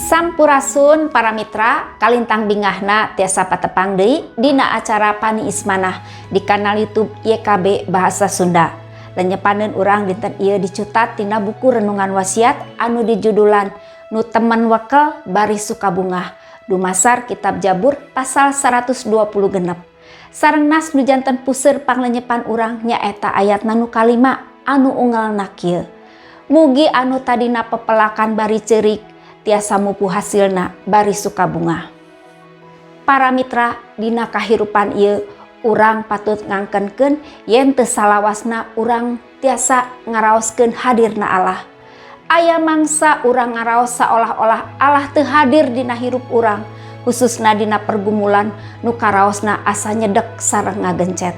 Sampurasun para mitra, kalintang bingahna tiasa patepang deui dina acara Paniis Manah di kanal YouTube YKB Bahasa Sunda. Lenyepaneun urang dinten ieu dicutat tina buku Renungan Wasiat anu dijudulan Nu Temen Wekel Bari Sukabungah, dumasar Kitab Jabur pasal 126. Sareng nas nu janten puseur panglenyepan urang nyaeta ayat nu kalima anu unggelna kieu. Mugi anu tadina pepelakan bari ceurik tiasa mupu hasilna bari sukabungah. Para mitra, dina kahirupan ieu urang patut ngangkenkeun yen teu salawasna urang tiasa ngaraoskeun hadirna Allah. Aya mangsa urang ngaraos saolah-olah Allah teu hadir dina hirup urang, khususna dina pergumulan nu karaosna asa nyedek sareng ngagencet.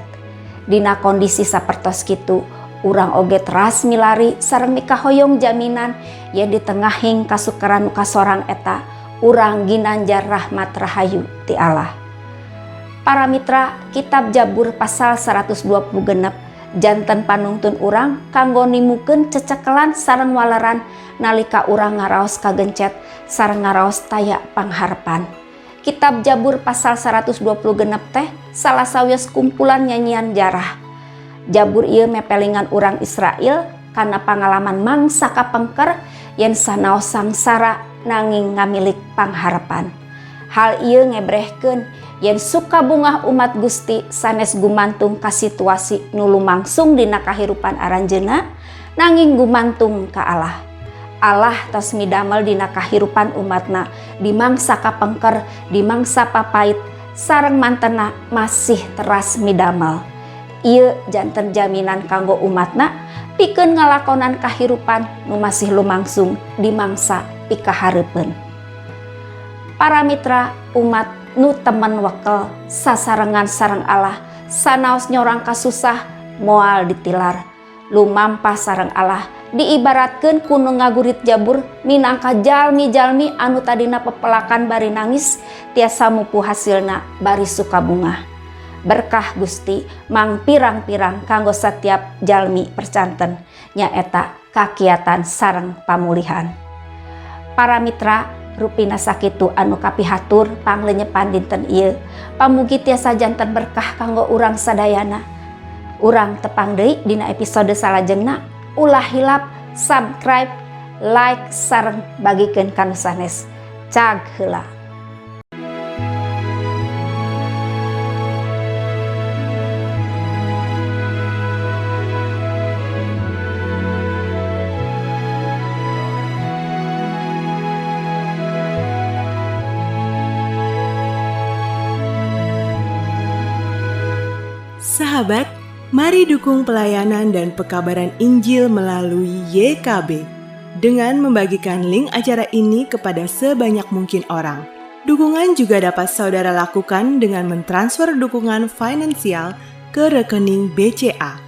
Dina kondisi sapertos kitu, urang oge teras milari sareng mikahoyong jaminan yen di tengahing kasukaran nu kasorang eta urang ginanjar rahmat rahayu ti Allah. Para mitra, Kitab Jabur pasal 126 janten panungtun urang kanggo nimukeun cecekelan sareng waleran nalika urang ngaraos kagencet sareng ngaraos taya pangharepan. Kitab Jabur pasal 126 teh salah sawios kumpulan nyanyian jarah. Jabur ieu mepelingan urang Israel kana pangalaman mangsa kapengker yen sanaos sangsara nanging ngamilik pangharepan. Hal ieu ngebrehkeun yen suka bungah umat Gusti sanes gumantung ka situasi nu lumangsung dina kahirupan aranjeunna, nanging gumantung ka Allah. Allah tos midamel dina kahirupan umatna di mangsa kapengker, di mangsa papait, sareng mantena masih teras midamel. Ieu janten jaminan kanggo umatna pikeun ngalakonan kahirupan nu masih lumangsung di mangsa pikahareupeun. Para mitra, umat nu temen wekel sasarengan sareng Allah sanaos nyorang kasusah moal ditilar. Lumampah sareng Allah diibaratkeun ku nu ngagurit jabur minangka jalmi-jalmi anu tadina pepelakan bari nangis tiasa mupu hasilna bari sukabungah. Berkah Gusti mang pirang-pirang kanggo setiap jalmi percanten, nyaeta kakiatan sareng pamulihan. Para mitra, rupina sakitu anu kapihatur panglenyepan dinten ieu. Pamugi tiasa janten berkah kanggo urang sadayana. Urang tepang deui dina episode salajengna. Ulah hilap subscribe, like, sareng bagikeun ka nu sanes. Cag heula. Sahabat, mari dukung pelayanan dan pekabaran Injil melalui YKB dengan membagikan link acara ini kepada sebanyak mungkin orang. Dukungan juga dapat saudara lakukan dengan mentransfer dukungan finansial ke rekening BCA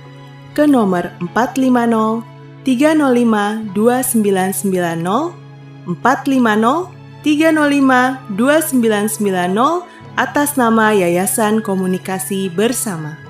ke nomor 450 305 2990 450 305 2990 atas nama Yayasan Komunikasi Bersama.